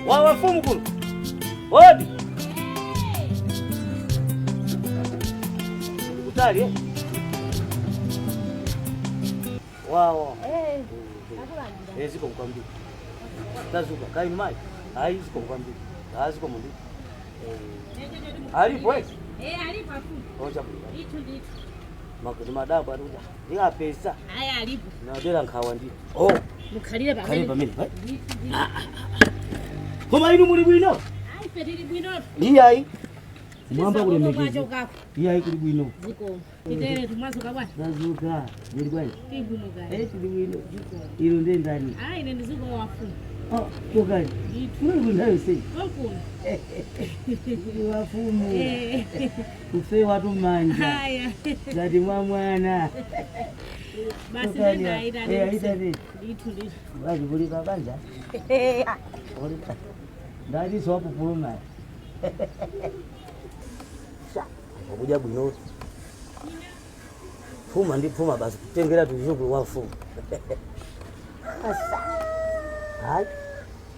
Wa wafumu kuno. Odi. Kutali eh? Wao. Eh, Eh, zikomo kwambiri. Tazuka kai mai. Ai zikomo kwambiri. Ah, zikomo ndi. Eh. Alipo eh? Eh, alipo afu. Ocha. Ndithu ndithu. Makuti madabo ari kuti ndikapesa. Aya alipo. Nadera nkhawa ndi. Oh, Mukhalire kale pamene. pamene. eh? Ndithu ndithu. Koma inu muli bwino? Ayi ife tili bwino. Iyayi. Mwamba kulemekeza. Kwachokako. Iyayi kuli bwino. Ziko. Titere tumwazuka bwana. Tazuka. Muli bwanji? Tili bwino kale. Eh, tili bwino. Inu ndiye ndani? Ayi ine ndiziko wafumu. Oh, kokani. Ndithu. Muli bwino sei. Konkuno. Tili wafumu. Eh. Kufe watu manja. Haya. Ngati mwa mwana. Basi Kokani. nenda aita. Eh, aita ndi. Ndithu ndithu. Bwaji kuli kabanja. Kuli. Ndati so wapupuluma. Sha, wakuja bwino. Phuma ndi phuma basi kutengera tuzukulu wa fumu. Asa. Hayi.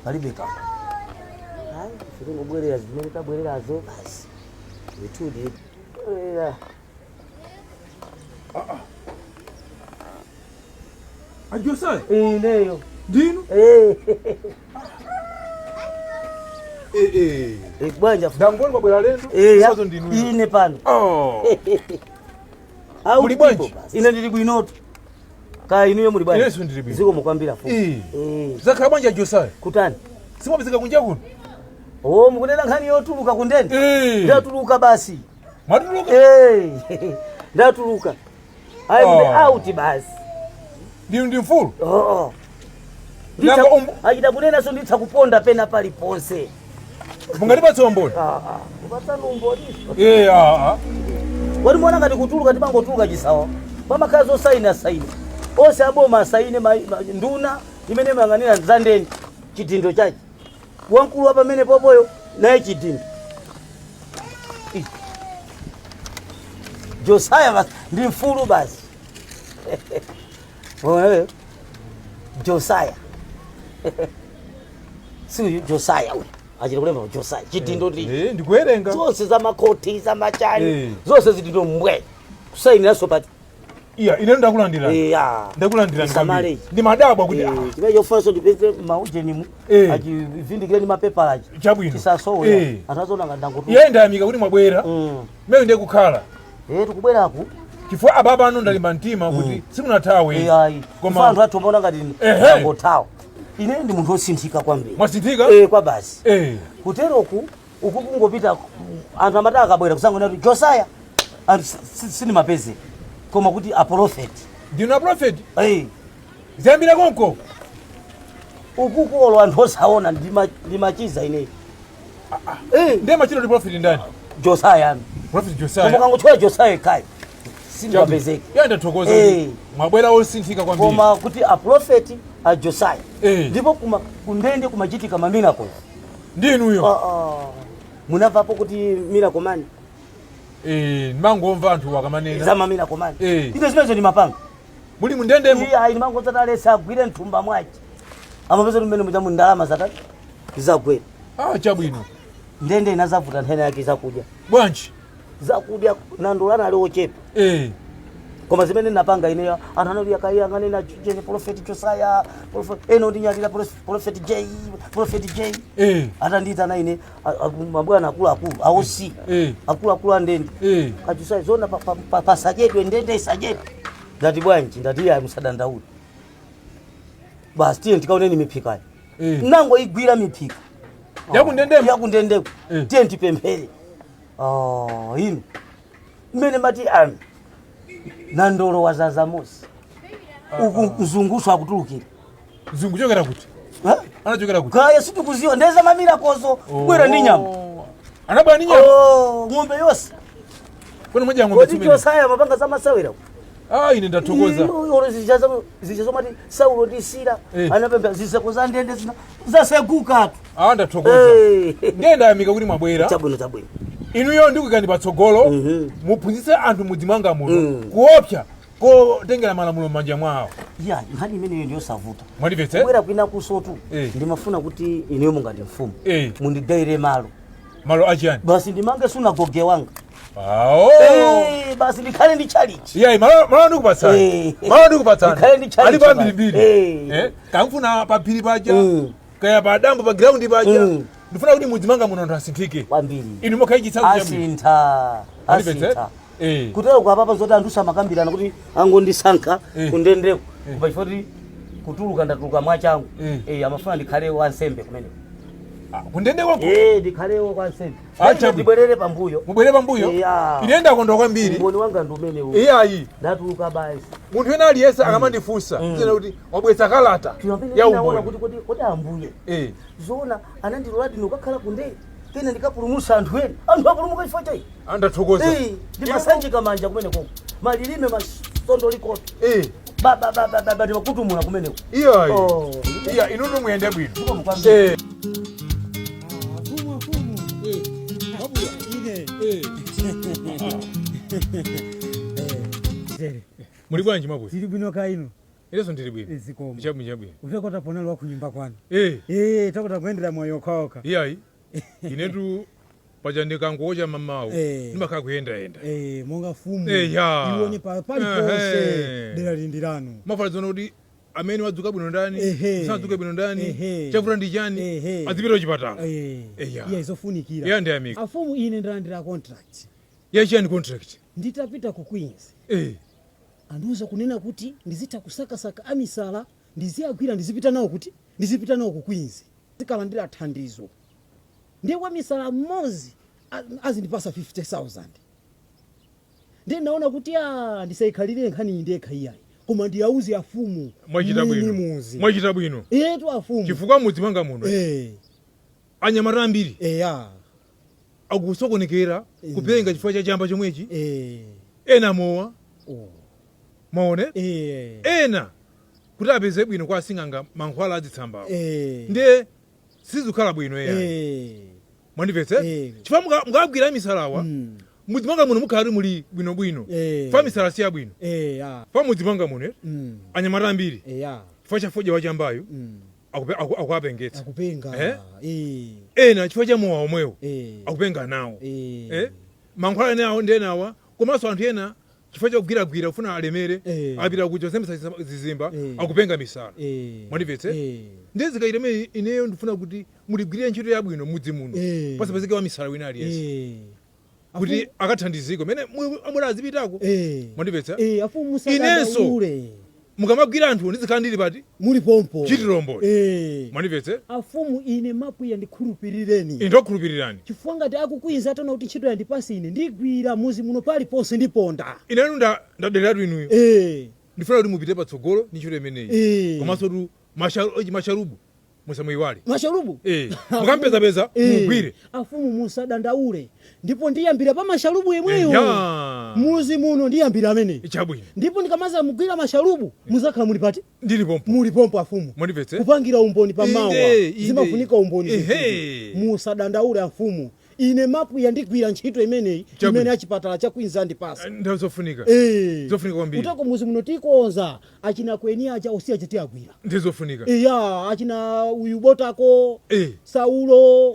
Palibe kamba. Hayi, sikungobwerera zimene tabwererazo basi. Ndithudi. Bwerera. Ajosaya Ineyo. ndinu Eh. eh eh Eh, bwanja. ndangoni kwabwera lendo Eh, sazo ndinu ine pano. oh Au Muli bwanji? ndipo basi. Ine ndili bwinotu. Ka inuyo muli bwanji. Inenso ndili bwino. Zikomo kwambiri fumu. Eh. Eh. zakhala bwanji ajosaya Kutani. simwapezeka kunja kuno Oh, mukunena nkhani yotuluka kundende. eh Ndatuluka basi. mwatuluka Eh. Ndatuluka. I'm Oh. the out basi. ndinu ndi mfulu Oh. Nanga Nditha umbu- achita kunena so nditha kuponda pena paliponse. mungatipatse umboni Ah ah. Kupatsana umboni. eh ah ah Wali muona ngati kutuluka timangotuluka chisawa. Pamakhala zosaina saina. Onse aboma asaine nduna imene mayang'anira za ndende chidindo chache. Wamkulu wa pamene popoyo naye chidindo. Ih. Josaya basi ndi mfulu basi. Wewe Josaya. Si uyu Josaya uyu. Achita kulemba Josaya chidindo ndi eh ndikuwerenga zonse za makoti za machani Eh. zonse zidindo mbwe kusainiraso pati iya ine ndakulandirani iya ndakulandirani Samale. kwambiri ndi madabwa kuti ah chimene chofunanso ndipeze maujenimu Eh. achivindikire ndi mapepala achi chabwino tisasowe eh anthu azona nga ndangotu iye ndayamika kuti mwabwera mmene ndiye kukhala eh tikubweraku chifukwa ababa anu ndalimba mtima kuti simunathawe ayi Koma- koma anthu athu amaona ngati Ehe. ndangothawa ine ndi munthu wosinthika kwambiri mwasinthika eh kwa basi eh kuteroku uku kungopita anthu amati akabwera kusangona kuti Josaya anthu sindimapezeka koma kuti aprofeti ndinu aprofeti eh ziyambira konko ukuku olo anthu osaona ndimachiza ineyi Eh, ndiye machito ndi profeti ndani Josaya ami profeti koma Josaya ukangotchula Josaya kai sindimapezeka iye ndathokoza Eh. kuti mwabwera osinthika kwambiri koma kuti aprofeti a Josaya Eh. ndipo kundende kumachitika ma miracles ndinuyo Ah, ah. munamvapo kuti miracle man eh ndimangomva anthu akamanena za ma miracle man Eh. ine zimenezo ndimapanga muli mundendemo iye ayi ndimangodzati alesa agwire mthumba mwace amapeza kuti mmene muja mu ndalama zatatu zagwera ah chabwino ndende inazavuta nthena yake zakudya bwanji zakudya nandulana ali ochepa eh koma zimene napanga ineyo anthu anati akayang'anena prophet Josaya prophet eno ndinyatira prophet J prophet J eh atandiyitana ine mabwana akuluakulu aosi Eh. akuluakulu andende eh kachusai zona pasachedwe ndende isachedwe ndati bwanji ndati iye musadandaule basi tiye ndikaoneni miphikayo eh nango igwira miphika yakundendemo yakundendeko Eh. tiye ndipemphere Oh, inu mmene mati anu nandolo wazaza mosi uku mzunguso akutulukira. Mzungu chokera kuti? Ha? Anachokera kuti? Kaya, situkuziwa, ndeza mamirakozo kubwera ndi nyama. Anabwera ndi nyama? Oh, ng'ombe yonse. Kodi mwadya ng'ombe Kodi zimene? chosaya mapanga zamasewera. Ah, ine ndathokoza. Olo zija zomati Saulo ndi Sila anapempha, ziseko za ndende zina zasegukatu. Ah, ndathokoza. Ndiye ndayamika kuti mwabwera. Chabwino, chabwino. Inuyo ndikuyikani patsogolo, muphunzitse anthu mudzi mwanga muno kuopsa kotengera malamulo m'manja mwawo. Ya, nkhani imeneyo ndiyosavuta. Mwandimvetse? Kubwera kwina kusotu, ndimafuna kuti ineyo mungati mfumu mundigayire malo. Malo achiyani? Basi ndimange sunagoge wanga. Awo. Basi ndikhale ndi chalichi. Iyayi, malo ndikupatsani. Malo ndikupatsani. Ndikhale ndi chalichi Alipo basi. ambirimbiri. Kamfuna paphiri paja, kaya padambo, pa ground paja. Ndifuna kuti mudzi mwanga muno anthu asinthike. Kwambiri. Inu mokhayi chitsanzo chabwino. Asintha. Mwandimvetse? Asintha. Kutero kwa papa zoti anthu samakambirana kuti angondisankha kundendeko kupa chifukwa kuti kutuluka ndatuluka mwachangu. Amafuna ndikhale wansembe kumeneko. Ah, kundende kwako? Ndikhalewo wansembe. Ah, chabwino. Ndibwerere pambuyo. Mubwere pambuyo. Yeah. Ine ndakondwa kwambiri. Umboni wanga ndi umenewu. Iyayi, Ndatuluka basi. Munthu ena aliyense akamandifunsa zina kuti wabwetsa kalata Pamene ya ndinaona umboni. kuti kodi ambuye zoona anandiloladi ndikakhala kunde pena ndikapulumutsa anthu ena, anthu apulumuka chifukwa chai. Ndathokoza. Ndimasanjika manja kumeneko, malilime masondolikoto, bababababa, ndimakutumula kumeneko. Iyayi. Oh. Iya, inutu muyende bwino. Zikomo kwambiri. Afumu, afumu. Ine. Zere. Muli bwanji, mwabuya? Tili bwino, ka inu? Inenso ndili bwino. Zikomo. Chabwino, chabwino. Utekota ponalo wa kunyumba kwanu. Takota kuyendera moyo okhaokha. Iyayi, inetu paja ndikangocha mamawo ndimakhala kuyendayenda. Monga fumu. Ya. Iwone paliponse dera lindiranu. Mafala zona kuti amene wadzuka bwino ndani, sadzuke bwino ndani, chavuta ndi chani, azipita kuchipatala. Eya. Iya, izofunikira. Iya, ndiyamika. Afumu, ine ndalandira contract. Yachiyani contract? Nditapita ku Queens, andiuza kunena kuti ndizitha kusakasaka amisala, ndiziyagwira, ndizipita nawo, kuti ndizipita nawo ku Queens zikalandira thandizo. Ndiye kwa misala mmodzi azindipasa 50,000. Ndiye ndaona kuti a ndisayikhalire nkhani iyi ndekha iyayi, koma ndiyauze afumu. Mwachita mwini bwino. muzi. Mwachita bwino. Etu, afumu. Chifukwa mudzi mwanga muno anyamata ambiri akusokonekera, kupenga chifukwa cha chamba chomwechi. Ena mowa, oh. maone, ena kuti apeze bwino kwa asing'anga mankhwala azitsambawo. Ndiye sizikhala bwino eya. Mwandimvetse? Chifukwa mukagwira misalawa, mudzi mwanga muno mukhala kuti muli bwinobwino. Fa misala si yabwino. Fa mudzi mwanga muno anyamata ambiri chifukwa cha fodya wachambayo akuapengetsa. Akupenga. Ena chifukwa cha mowa omwewo akupenga nawo. Mankhwala enawo ndi enawa, komanso anthu ena chifukwa chakugwiragwira kufuna alemere, apita kuja kusembesa zizimba, akupenga misala. Mwandimvetse? Ndiye zikaita imene ineyo ndifuna kuti muligwirire ntchito yabwino mudzi muno, pasapezeke wa misala wina aliyense, kuti akathandizike mene amuna azipitako. Mwandimvetsa? Afumu, Inenso musadandaule. Mukamagwira anthu ndizikhala ndili pati? Muli pompo. Chitirombo. Mwandimvetse? Afumu, ine mapwiya, ndikhulupirireni. Ine ndakukhulupirirani. Chifukwa ngati akukwiza atona kuti ntchito yandipasi, ine ndigwira muzi muno paliponse ndiponda. Inenu ndadereratu inuyo. Ndifuna kuti mupite patsogolo ndi ntchito imeneyi. Komanso tu masharubu musamuyiwale. Masharubu. Mukampezapeza, mugwire. Afumu, musadandaule, ndipo ndiyambira pa masharubu yemweyo. Eya. Muzi muno ndiyambira amene. Chabwino. Ndipo ndikamaza mugwira masharubu, muzakhala muli pati? Ndili pompo. Muli pompo, afumu. Mwandimvetse? Kupangira umboni pamawa. Inde, inde. Zimafunika umboni. Ehe. Musadandaule, afumu, ine mapwiya ndigwira ntchito imeneyi. Chabwino. Imene achipatala cha Queens andipasa. Nthawi zofunika. Zofunika kwambiri. Utako muzi muno tikonza, achina kweni aja osiya chitiagwira. Ndizofunika. Iya, achina uyu Botako, Saulo,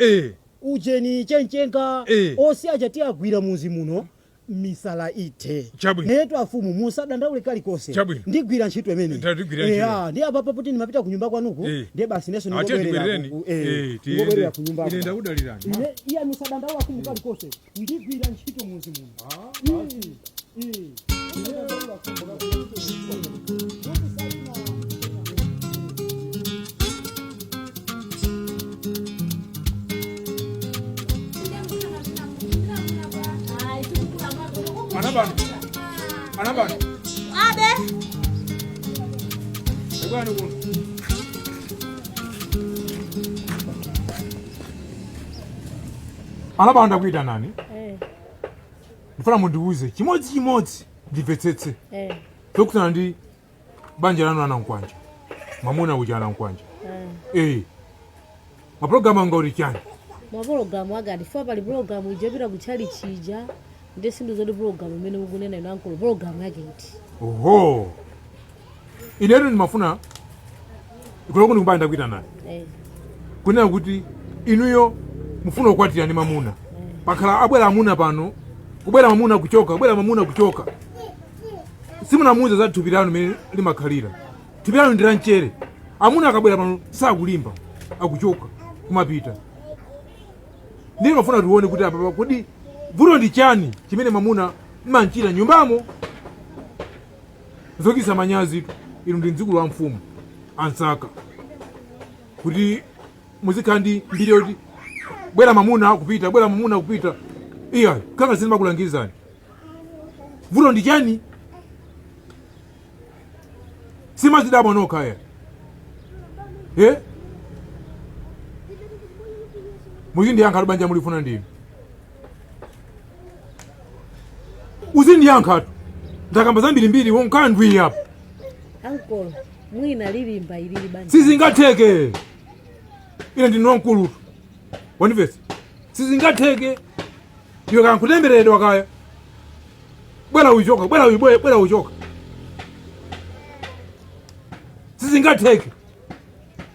ujeni Chenchenga, osiya chatiagwira muzi muno, misala ite. Chabwino. Netu afumu, musadandaule kalikonse. Chabwino. Ndigwira ntchito imene. Ndigwira ntchito. Eya, ndi apapo kuti ndimapita kunyumba kwanuku. Ndiye basi neso Atiye ndingobwerera tibwerereni. Tiyende. Ndingobwerera kunyumba. Ine ndakudalirani. Ine iya, musadandaule afumu kalikonse, ndigwira ntchito muzi muno. Musadandaule afumu. Anabanda. Anabanda. Abe. Ebwana kuno. Anabanda kuita nani? Ndifuna mundiuze chimodzi chimodzi ndimvetsetse. Tokutana ndi banja lanu anankwanja. Mwamuna uja anankwanja. Mapulogalamu anga uli chani? Mapulogalamu agati fo pali pulogalamu ija pita kutchali chija ndi sinthu zoti pulogalamu imene mukunena ino ankolo pulogalamu yake iti. Oho. Inetu ndimafuna ikuloko ndikumbanda kuita nani? Kunena kuti inuyo mufuna kukwatira ndi mamuna. Pakhala abwera amuna pano, kubwera mamuna kuchoka, kubwera mamuna kuchoka. Simunamuuza za thupi lanu limene limakhalira. Thupi lanu ndi la mchere. Amuna akabwera pano sakulimba, akuchoka kumapita. Ndiye mafuna tione kuti apa kodi vuto ndi chani chimene mamuna mmanchita nyumbamo. Zokisa manyazi inu ndi mdzukulu wa mfumu ansaka. Kuti muzikhala ndi mbiri yoti bwera mamuna kupita, bwera mamuna kupita. Iya, kanga sindimakulangizani. Vuto ndi chani? Simazidabwa nokha ya. Muzindiyankha banja mulifuna ndinu. Uzindiyankha tu. Ndakamba zambirimbiri wonkhandwi apa. Ankolo, mwina lilimba ilili banja. Sizingatheke. Ine ndinu wamkulu. Wandimvetsa? Sizingatheke. Iwe kankutembereredwa kaya. Bwera uchoka, bwera uyu, bwera uchoka. Sizingatheke.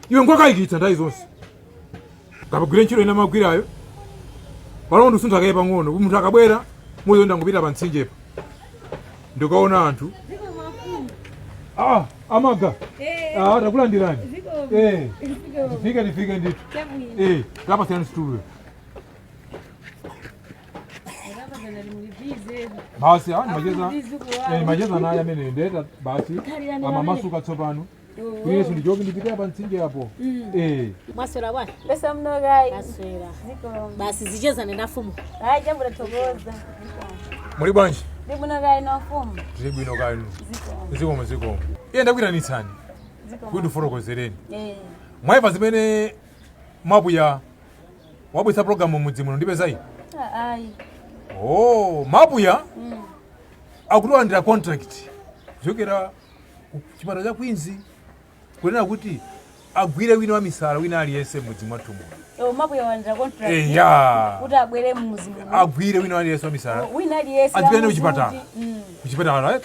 Iwe ngwakayikitsa nthawi zonse. Kapagwire ntchito ina magwirayo. Pano ndisuntha kaye pang'ono, munthu akabwera, muzo ndangopita pa mtsinjepo. Ndikaona anthu. Amaga. Takulandirani. Tifike tifike ndithu. Tapasiyani situlo. Basi, macheza. Macheza naye amene ndeta basi. Amamasuka tsopano. Yesu ndichoke ndipite pa mtsinje apo. Mwaswera bwana? Pesa mno gai. Mwaswera. Basi zichezane na fumu. Hayi jambo lathokoza. Muli bwanji? Ndibwino gai na fumu. Tili bwino gai. Zikomo zikomo. Iye ndakuyitanitsani. Zikomo. Kuti ndiforokozereni. Mwaipa zimene mapuya wabwisa programu mudzi muno ndipeza iyi? Ayi. Oh, mapuya akutolandira contract kuchokera ku chipatala cha Queens kunena kuti agwire wina wa misala wina aliyense mudzi mwathu muno. Oh, mapuya walandira contract. Eya. Kuti abwere mudzi muno. Agwire wina aliyense wa misala. Wina aliyense. Adzipene kuchipatala. Kuchipatala, right?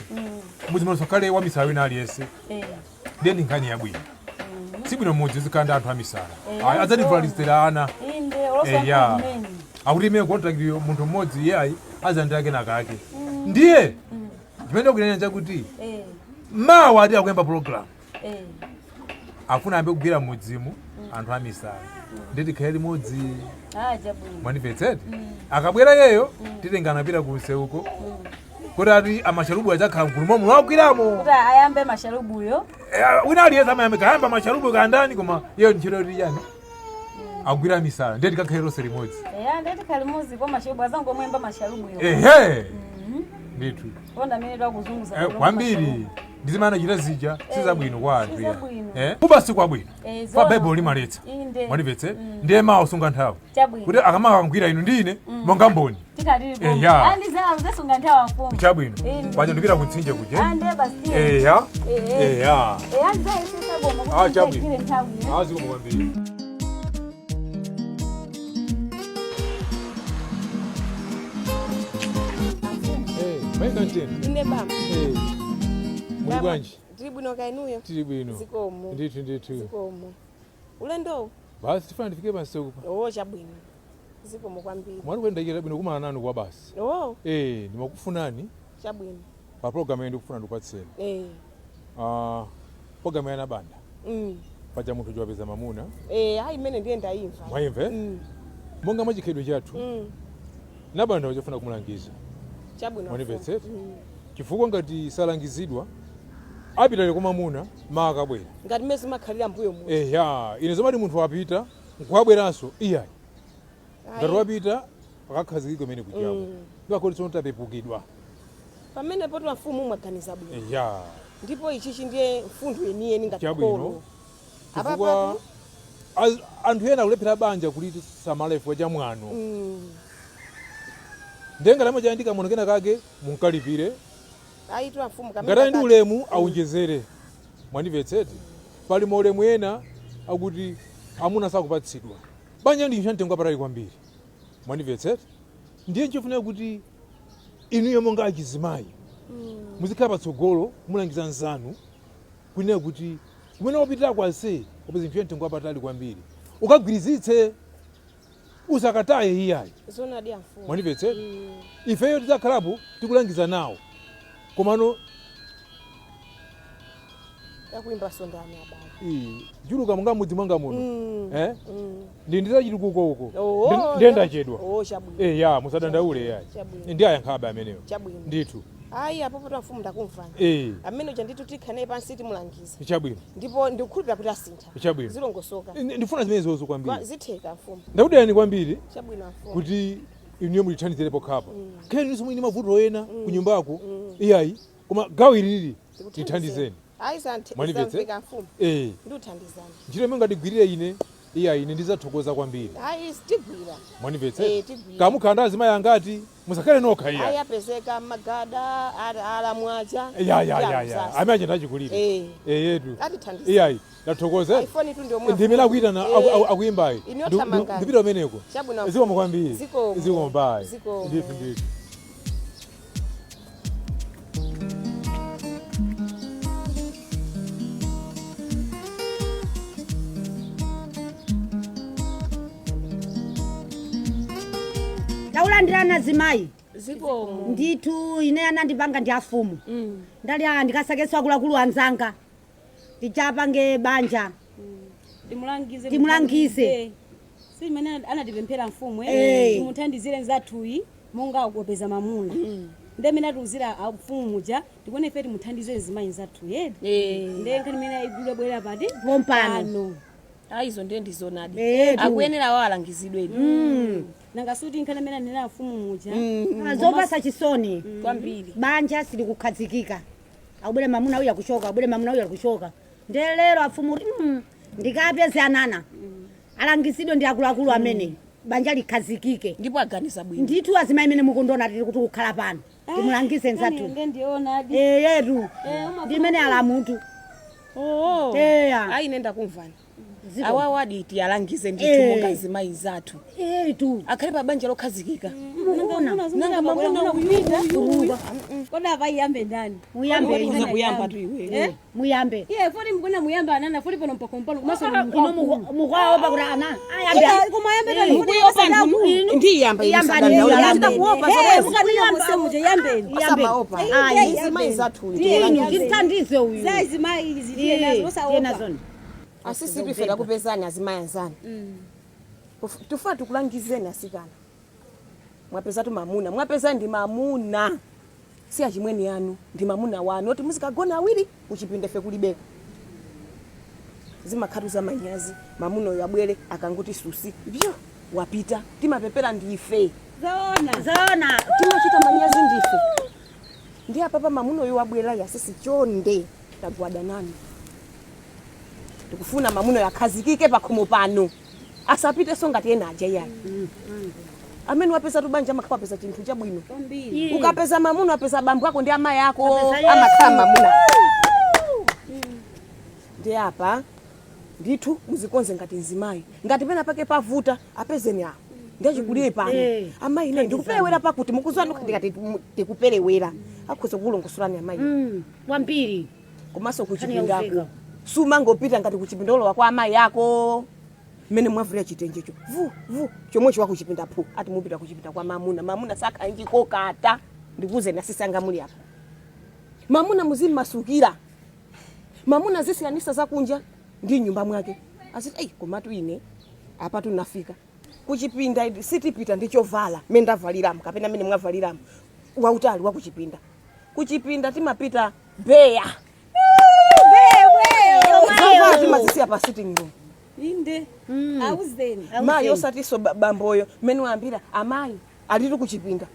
Mudzi muno sakhale wa misala wina aliyense. Ndiye ndi nkhani yabwino. Sibwino mudzi zikhala anthu amisala. Adzativalitsira ana. Inde, oloswa kumene. Akuti imene contract yo munthu mmodzi iye ayi azandira kenaka ake. Ndiye chimene ndikunena chakuti mawa ati akuyamba program. Afuna ambe kugwira mudzimu anthu amisala. Ndiye tikhale limodzi. Mwandimvetsera? Akabwera yeyo titengana pita kunseuko. Kuti ati amasharubu adzakhala mgulu momwe wagwiramo. Kuti ayambe masharubuyo. Wina aliyense amayambe kayamba masharubu kandani koma iyo ntchito yoti yani. Agwira misala ndiye tikakhale lonse limodzi. Ndiye tikhale limodzi kwa masharubu azangomwemba masharubuyo. Ehe. Ndithu. Konda amene twakuzunguza. Kwambiri. Ndizimana chita zija sizabwino kwa anthu. Sizabwino. Kuba si kwabwino. Kwa Bible limaletsa. Mwandimvetse? Ndiye mawa usunga nthawi. Kuti akamakangwira inu ndine monga mboni. Tikatili. Andizasunga nthawi mfumu. Chabwino. Paja ndipita kutsinje kuje. Ande basi. Eya. Eya. Andizayesesa boma. Chabwino. Zikomo kwambiri. Ine baba. Muli bwanji? Tili bwino kainuyo. Tili bwino. Zikomo. Ndithu ndithu. Zikomo. Ulendo? Basi tifana tifike pansi kupa. Oh, chabwino. Zikomo kwambiri. Mwali kwenda chita bwino kumana nanu kwa basi. Oh. Ndimakufunani. Chabwino. Pa program yenu ndikufuna ndikupatseni. Program ya Nabanda. Paja munthu wapeza mamuna. Hayi imene ndiye ndayimva. Mwayimve? Monga mwachikhalidwe chathu. Nabanda wachofuna kumulangiza. Chabwino. Mwandimvetsera? Chifukwa ngati salangizidwa apita kwa mamuna makabwera. Ngati mmene zimakhalira mbuyo mu. Ine zomati munthu wapita nkuwabweranso iyayi. Ngati wapita akakhazikike kumene kuchako. Ndikakoti tsono tapepukidwa. Pamene poti mfumu mwaganiza bwino. Ya. Ndipo ichichi ndiye mfundo yeniyeni ngati Chabwino. kholo. Chifukwa Apapatu anthu ena akulephera banja kuti samala chifukwa cha mwano. Ndiye ngati amachayandika muno kena kake munkalipire. Ayi tu mfumu Ngati ali ndi ulemu aunjezere. Mwandimvetseti? Pali maulemu ena akuti amuna sakupatsidwa. Banja ndi cha mtengo wapatali kwambiri. Mwandimvetseti? Ndiye nchofunika kuti inuyo monga achizimayi muzikhala patsogolo mulangiza nzanu kunena kuti kumene wapitira kwase wapeza chinthu cha mtengo wapatali kwambiri, ukagwirizitse, usakataye iyayi. Zoonadi amfumu. Mwandimvetseti? Ifeyo tidzakhalapo tikulangiza nawo, komano Yakuimba sondani abale. Juluka monga mudzi mwanga muno. Eh? Ndi ndizachitukuko uko. Oh, Ndiye ndachedwa. Oh, chabwino. Eh, ya, musadandaule yayi. Chabwino. Ndi ayankhabe ameneyo. Chabwino. Ndithu. Ayi, apopo tu mfumu ndakumvani. Amene uja ndithu tikhale pansi timulangiza. Chabwino. Ndipo ndikukhulupirira kuti asintha. Chabwino. Zilongosoka. Ndifuna zimenezozo kwambiri. Zitheka mfumu. Ndakudalirani kwambiri Chabwino mfumu. kuti inuyo mulithandizire pokhapa. Kheni ninso mwini mavuto ena kunyumbako iyayi, koma gawo ilili tithandizeni. Ayi, Mwandimvetse? zamveka mfumu. Ndiuthandizani. Ntchito imene ngatigwirire ine iyayi, ine ndidzathokoza kwambiri. Ayi, tigwira. Mwandimvetse? Tigwira. Kamukhala ndi azimayi angati, musakhale nokha Ayi, iyayi. apezeka magada alamwaja. Ya, amene aja ndachikulire. Yetu. Atithandiza. Iyayi, ndathokoza. iPhone tu ndio mwa. Ndimene akuyitana akuyimbayi. Iniyo thamangani. Ndipita umeneko. Chabwino. Zikomo kwambiri. Zikomo. Zikomo, bye. Zikomo. Ndithu, ndithu. Taulandirana zimayi. Zikomo. Ndithu ine anandipanga ndi afumu. Ndali a ndikasakesa akuluakulu anzanga tichapange banja. Timulangize. Timulangize. Si imene anatipemphera mfumu? Timuthandizire nzathuyi monga akupeza mamuna, ndi amene atiuzira mfumu muja, tikuone ife timuthandizire zimayi nzathu yedi. Ndiye nkhani imene igulu bwera pati Pompano. pano. Ayi, izo ndiye ndizonadi. Etu. Akuyenera awo alangizidweni. Nanga suti nkhani amene anena mfumu muja. Zopasa chisoni kwambiri. Banja silikukhazikika, akubwera mamuna uyu akuchoka, akubwera mamuna uyu akuchoka. Ndiye lero afumu kuti ndikapeze anana alangizidwe ndi akuluakulu amene banja likhazikike. Ndipo aganiza bwino. Ndithu azimayi imene mukundona tili kuti kukhala pano timulangize nzathu. Ndiye ndionadi. Yetu ndimene alamutu. Oh. Eya. Ayi, ine ndakumvani. Ziko. Awawo aditi alangize ndithu monga zimayi zathu Etu. akhale pa banja lokhazikika. Mukuona. Nanga mamuna uyu. Kodi apa iyambe ndani? Muyambe. Uza kuyamba tu iwe. Eh? Muyambe. Iye foti mukuna muyamba anana foti pano mpakompano komanso Ino mukwaopa kuti ana ayambe. Kumayambe ndani? Mukuyopa anthu ndiyamba. Iyambani, iyambe. Mukanena yambeni. Osamaopa. Ayi. Zimayi zathu. Inu tithandize uyu. Zazimayi izi tiye nazo. Tiye Osaopa. nazoni. Asisi ife takupezani azimayi anzanu. Tufuna tikulangizeni asikana. Mwapezatu mamuna, mwapeza ndi mamuna, si achimweni anu, ndi mamuna wanu oti muzikagona awiri kuchipinda ife kulibeko. Zimakhatu za manyazi, mamuna uyo abwere akanguti susi vyo wapita, timapepera ndife. Zoona. Zona. Timachita manyazi ndife. Ndi apapa mamuna uyo wabwera, yasisi chonde tagwada nanu, tikufuna mamuna uyo akhazikike pakhomo pano, asapitenso ngati ena aja iyayi. Amene wapeza tu banja amakhala wapeza chinthu chabwino. Kwambiri. Ukapeza mamuna wapeza bambo ako ndi amayi ako. Wapeza. Amakhala mamuna. Ndi apa ndithu muzikonze ngati mzimayi, ngati pena pake pavuta apezeni awo ndiachikulire pano. Amayi, ine ndikuperewera pakuti mukuziwa ndikati tikuperewera, akhoza kukulongosolani amayi. Kwambiri. Komanso Nkhani ya kuchipindako uveka. sumangopita ngati kuchipinda kwa amayi ako mmene mwavulira chitenjecho vu vu chomwecho wakuchipinda phu, ati mupita kuchipinda kwa mamuna. Mamuna sakhanjikokata, ndikuwuzeni asisanga muli apa, mamuna muzimmasukira, mamuna zisiyanisa zakunja ndi nyumba mwake, aziti ei, komatu ine apa tunafika kuchipinda sitipita ndi chovala mmene ndavaliramo kapena mmene mwavaliramo wautali wakuchipinda. Kuchipinda timapita beya, zovala timazisiya pa sitting room. Inde auzeni. Mayi osatiso bamboyo mmene wayambira amayi alitu kuchipinda.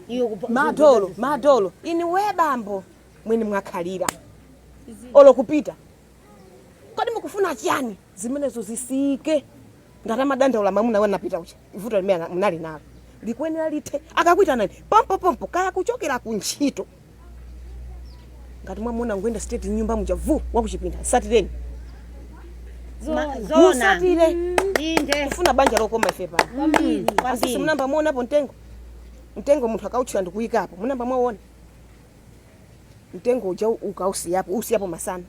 Iyo kupa- Madolo, madolo, ini we bambo mwene mwakhalira olo kupita kodi mukufuna chiyani zimenezo zisike ngati amadandaula mamuna we napita ucha vuto limene munali nalo likuyenera lithe akakuitanani pompopompo kaya kuchokera ku ntchito ngati mwamuna nguyenda straight nyumba muja vu wakuchipinda satireni. Zona. Musatire. Inde. Kufuna banja lokoma ife pano. Kwambiri. Asisi munamba muonapo mtengo, mtengo munthu akauchira ndikuyikapo munamba mwaona mtengo uja ukausiyapo usiyapo masana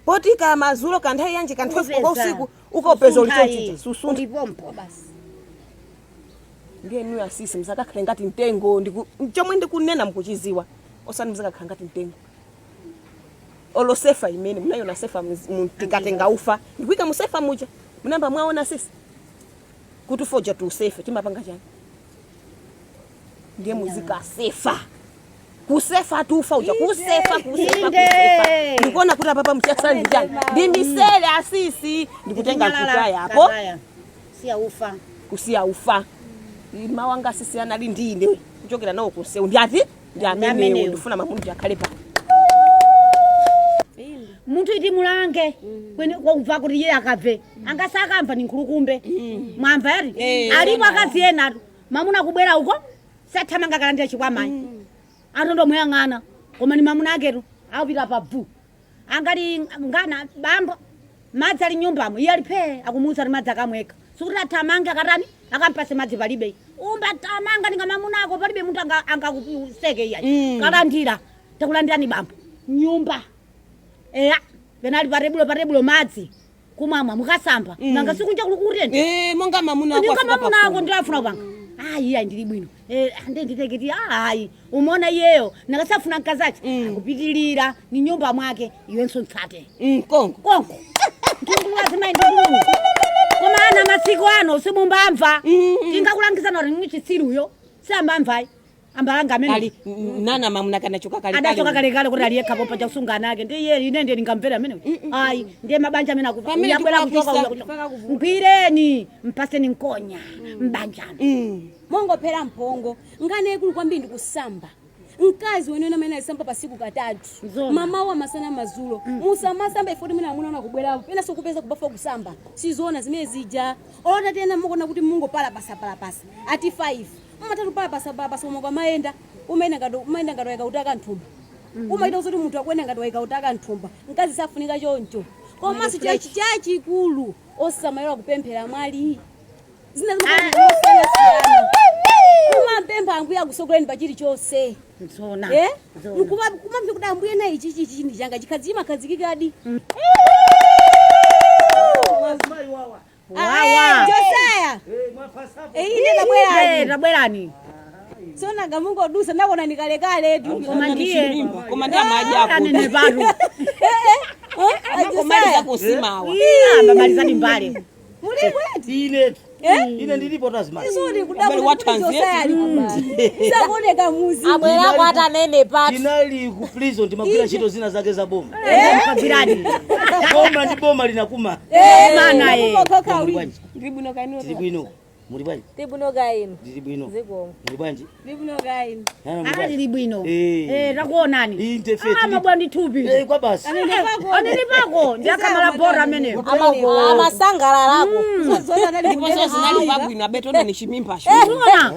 poti ka mazulo kanthawi yanji kanthawi kwa usiku ukaupeza ulichochita susuntha. Ulipompo. Ndiye nuyo asisi msakakhale ngati mtengo chomwe ndikunena mukuchiziwa osati msakakhala ngati mtengo olosefa imene munayona sefa tikatenga ufa ndikuyika musefa muja munamba mwaona sisi kuti ufoja tuusefe timapanga chani ndiye muzikasefa kusefa tufa uja kusefa kusefa. Inde. Kusefa ndikuona kuti apapa muchasala ndi chani ndi misele asisi ndikutenga nkutayapo. Kataya. Siya ufa. Kusiya ufa mawanga asisi anali ndi ine kuchokera nawo kusewu ndi ati ndi amenewo. Amenewo. Ndifuna mamuna akhale pano. Munthu iti mulange kwene kwaubva kuti iye akabve angasakamva ni nkhulukumbe mwamva yati alipo akazi enatu mamuna kubwera uko sathamanga kalandira chikwamayi atondomuyang'ana koma ni mamuna aketu akupita pabvu angati ngana bambo madzi ali nyumbamo iye ali phee akumuwuza kuti madzi akamweka sikuti athamange akatani akampase madzi palibe umba tamanga ninga mamuna ako palibe munthu angakuseke iyayi kalandira takulandirani bambo nyumba eya penali patebulo patebulo madzi kumamwa mukasamba nanga sikunja kuli kutentha. Monga mamuna. Ninga mamuna ako ndilafuna kupanga ayi ayi ndili bwino. Ande nditeketi ayi umona iyeyo nakasafuna mkazachi akupitilira ni nyumba mwake iwenso ntsate. Kongo. Konko ndingulazimayi ndikulu koma ana masiku ano simumbamva tingakulangizana kuti mwichisiruyo sambamvayi ambalanga amene Ali nana mamuna kanachoka kale. Adachoka kalekale kuti aliyekha popa chakusunga ana ake ndiye ine ndiye ndingamvera amene ayi ndiye mabanja amene akufa Pamene uyabwera kuchoka ndikulakwisa. uya kuchoka mgwireni mpaseni nkonya mbanjano. Mongophera mphongo ngane ikulu kwambiri ndikusamba mkazi wenene amene alisamba pasiku katatu. Zona. Mamawa masana mazulo musamasamba ifoti mwina amuna ona kubwerapo pena sikupeza kubafa kusamba sizoona zimene zija olota tena mukona kuti mungopala pasa pala pasa ati 5 mmatatu pala pasa pala pasa umwe kwamayenda umayenda ngati umayenda ngati wayika utaka nthumba umaita kuti munthu akuyenda ngati wayika utaka nthumba mkazi safunika choncho komanso chachikulu osamayera kupemphera mwali zina zimakasiyanasiyana kumampempha ambuye akusokoleni pa chilichonse. Zona. Eh? Zona. Kumamve kuti ambuye nayi ichi ichi ndi changa chikhazi chimakhazikikadi. Wawa. Josaya ine Eh, tabwerani. tabwerani. Sona ngamungodusa ndakona ndikalekale tu. Koma ndiye koma ndi amaji ako. Anene patu. Akomaliza kusimawa. Ambamalizani mbale. Mulikweti. Ine ine ndilipo tazimayi. Isuri Abale wa kudabwa Josaya ali sakuoneka muzi. Abwerako atanene patu. Tinali ku prison timagwira ntchito zina zake za boma. Mpagirani. Boma ndi boma linakuma. Mana ye. Muli bwanji? Ndili bwino kaino. Tili bwino. Muli bwanji? Tibunoka inu. Ndili bwino. Zikomo. Muli bwanji? Ndibunoka inu. Nana muli bwanji? Alili bwino. Eh. Eh, takuonani. Inde fe Amabwa ndi thupi. Eh, kwa basi. Anene pako ndiakamala bora ameneyo. Amasangalalako. Ndiponso zinali pabwino abetona ni chimimbacho. Zona.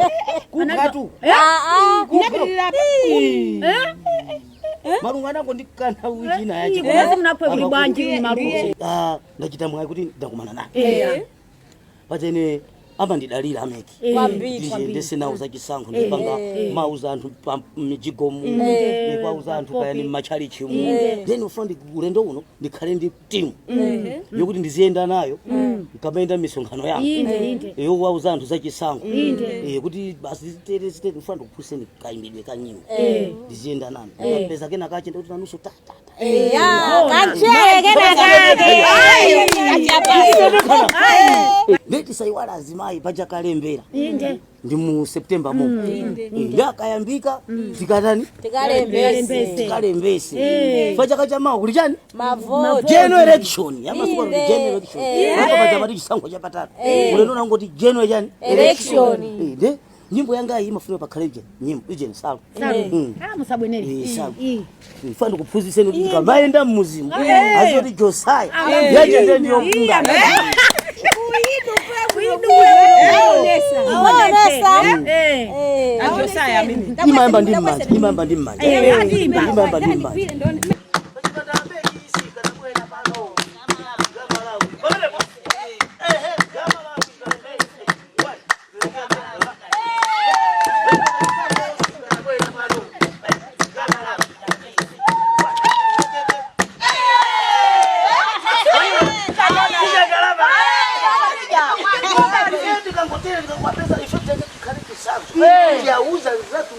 Kuphatu. Eh? Malungu anango ndikana wiki ina yache. Koma simunakwe kuli bwanji malungu. Ah, ndachita mwayi kuti ndakumana naye. Eh. Pachene amandidalira ameki. Kwambiri. Ndisinawo chisankho ndipanga mauza anthu pa mijigomu kwauza anthu kayani mmachalichimu then ufuna ndi ulendo uno ndikhale ndi timu yokuti ndiziyenda nayo nkamayenda misonkhano yangu Inde inde. yowauza anthu zachisankho kuti basi zitere zitere ndifuna ndikuphunzitseni kayimbidwe ka nyimbo ndiziyenda nanu kapeza kena kache ndikuti nanunso ta ta ta. Kanchere kena kake. Ndeti saiwala azimayi pachakalembera Inde. ndi mu September momo ndakayambika tikatani Tikalembese. tikalembese fa chaka chamawa kuli chani Mavoti. General election yamasuku Inde. general election apa pachapati chisankho chapatatu ulendo nangoti general chani Election. Nde Nyimbo yanga iyi imafuna pakhale ije nyimbo ije nsalu. Ah, musabwenere. Eh, salu. Eh. Mfano ndikuphunzitseni kuti tikamayenda mmuzimu azoti Josaya yachende ndiyopunga. Ajosaya amene. Imayamba ndi mmanja, imayamba ndi mmanja, imayamba ndi mmanja. Yauza zatu.